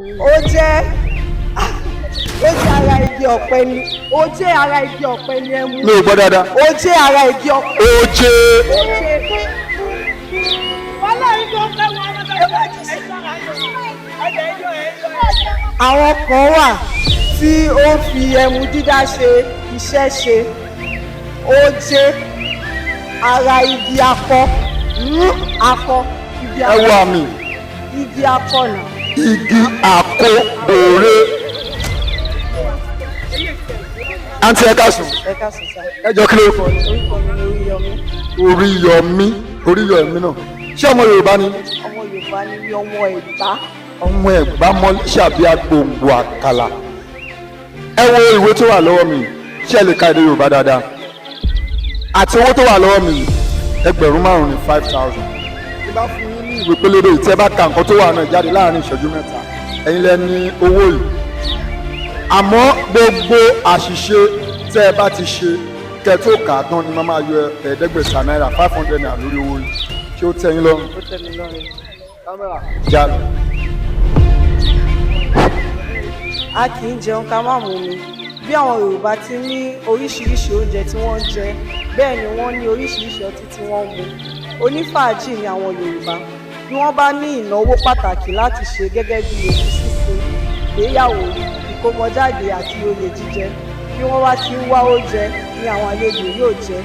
Ó jẹ́ ara igi ọ̀pẹ ni. Ó jẹ́ ara igi ọ̀pẹ ni ẹmu. Mi ò gbọ́ dáadáa. Ó jẹ́ ara igi ọ̀pẹ. Oje. Ó jẹ́. Wàhálà yìí tó ń fẹ́ wọn. Àwọn kan wà tí ó ń fi ẹmu dídá ṣe iṣẹ́ ṣe. Ó jẹ́ ara igi akọ akọ igi Ẹ akọ. Wo àmì. Igi akọ nà. Igi àkóbòrè. Àǹtí, ẹ káàsán. Ẹ káàsán sá. Ẹ jọ, kí lórúkọ yín? Orúkọ mi ni Oríyọmí. Oríyọmí, Oríyọmí náà, ṣé ọmọ Yorùbá ni? Ọmọ Yorùbá ni mí, ọmọ Ẹ̀gbá. Ọmọ Ẹ̀gbá mọ́ṣàbí agbòǹgbò àkàlà. Ẹ wo ìwé tó wà lọ́wọ́ mi, ṣé ẹ lè ka èdè Yorùbá dáadáa? Àti owó tó wà lọ́wọ́ mi, 5,000 ní, 5,000. Tí bá fún yín ní ìwé pélébé yìí, tí ẹ bá ka nǹkan tó wà náà jáde láàrin ìṣẹ́jú 3, ẹ̀yin lẹ ní owó yìí. Àmọ́ gbogbo àṣìṣe tẹ́ ẹ bá ti ṣe kẹ́ ẹ tó kà á tán ni màá máa yọ 500 náírà, 500 naira lórí owó yìí. Ṣé ó tẹ́ yín lọ́rùn? Ó tẹ́ mi lọ́rùn. Jálù. A kì í jẹun ká má mu omi. Bí àwọn Yorùbá ti ní oríṣiríṣi oúnjẹ tí wọ́n ń jẹ, bẹ́ẹ̀ ni wọ́n ní oríṣiríṣi ọtí tí wọ́n ń mu. Onífàájì ni àwọn Yorùbá. Bí wọ́n bá ní ìnáwó pàtàkì láti ṣe gẹ́gẹ́ bí òkú sísin, ìgbéyàwó, ìkómọjáde àti oyè jíjẹ, bí wọ́n bá ti ń wá oúnjẹ ni àwọn àlejò yóò jẹ,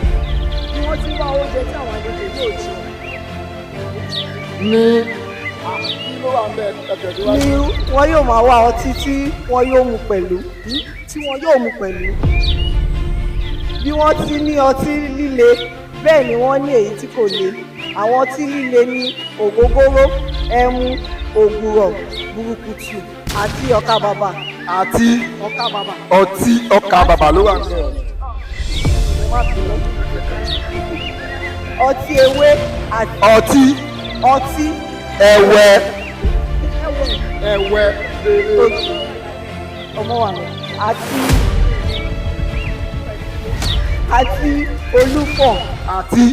bí wọ́n ti ń wá oúnjẹ tí àwọn àlejò yóò jẹ Ní kí ló wà ń bẹ? Ẹ tẹ̀síwájú. Ni wọ́n yóò máa wá ọtí tí wọ́n yóò mu pẹ̀lú, tí wọ́n yóò mu pẹ̀lú. Bí wọ́n ti ní ọtí líle, bẹ́ẹ̀ ni wọ́n ní èyí tí kò le. Àwọn ọtí líle ní ògógóró, ẹmu, ògùrọ̀, burúkutu àti ọkà bàbà. Àti Ọkà bàbà. Ọtí ọkà bàbà ló wà ń bẹ. Má bínú. Ọtí ewé àti Ọtí ọtí ẹwẹ. Ẹwẹ. Ẹwẹ. Ọmọ wa lọ àti olúfọ̀n. Àti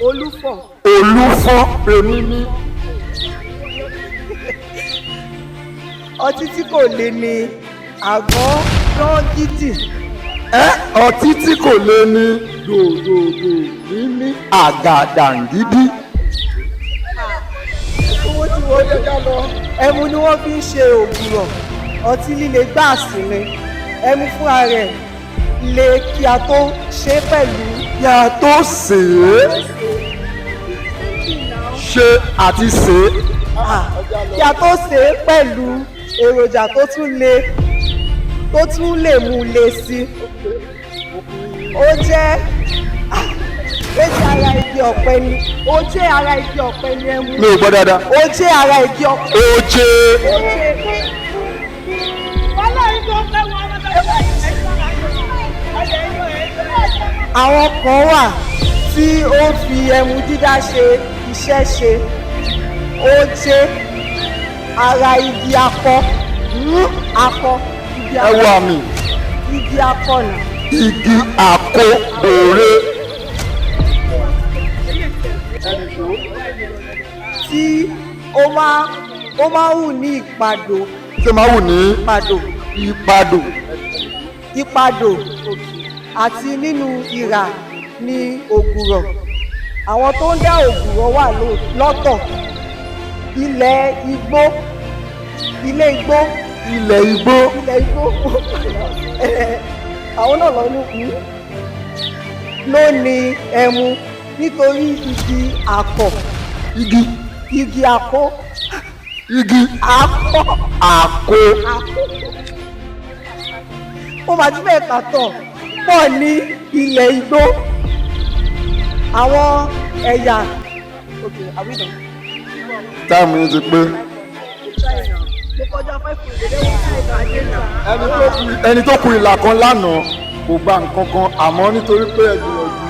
Olúfọ̀n. Olúfọ́n rèmí ní. Ọtí tí kò le ní àgọ́ gidi. Ẹ ọtí tí kò lè ní dòdòdò mímí àgàdàǹgídí. Owó tí wọ́n ẹmu ni wọ́n fi ń ṣe ògùrọ̀. Ọtí líle gbáà sí ni ẹmu fúnra rẹ̀ le kí a tó ṣe é pẹ̀lú. Kí a tó sè é, ṣe àti sè é. Ah, kí a tó ṣe é pẹ̀lú èròjà tó tún le, tó tún lè mú un le sí i. Ó jẹ́ ara igi ọ̀pẹ ni. Ó jẹ́ ara igi ọ̀pẹ ni ẹmu. Mi ò gbọ́ dáadáa. Ó jẹ́ ara igi ọ̀pẹ. Oje. Ó jẹ́. Wàhálà yìí tó ń fẹ́ wọn. Àwọn kan wà tí ó ń fi ẹmu dídá ṣe iṣẹ́ ṣe. Ó jẹ́ ara igi akọ akọ igi Ẹ wo akọ àmì. Igi akọ nà. Igi àkóbòrè. Tí ó máa ń hù ní ìpadò. Tí ó máa wù ní Ìpadò. Ìpadò. Ìpadò àti nínú ìrà ní ògùrọ̀. Àwọn tó ń dá ògùrọ̀ wà lọ́tọ̀. Ilẹ̀ igbó, ilé igbó. Ilẹ̀ igbó. Ilẹ̀ igbó, àwọn náà lọ ní ló ní ẹmu nítorí igi àkọ̀. Igi. Igi àkó. Igi àkọ́. Àkó. Àkó, ó máa tún bẹ́ẹ̀ kàtọ̀ pọ̀ ní ilẹ̀ igbó. Àwọn ẹ̀yà. Okay, are we done? Time yín ti pé. Mo kọjá 5.11. Ẹni tó kù ìlà kan lánàá kò gba nǹkan kan, àmọ́ nítorí pé ẹ gbìyànjú.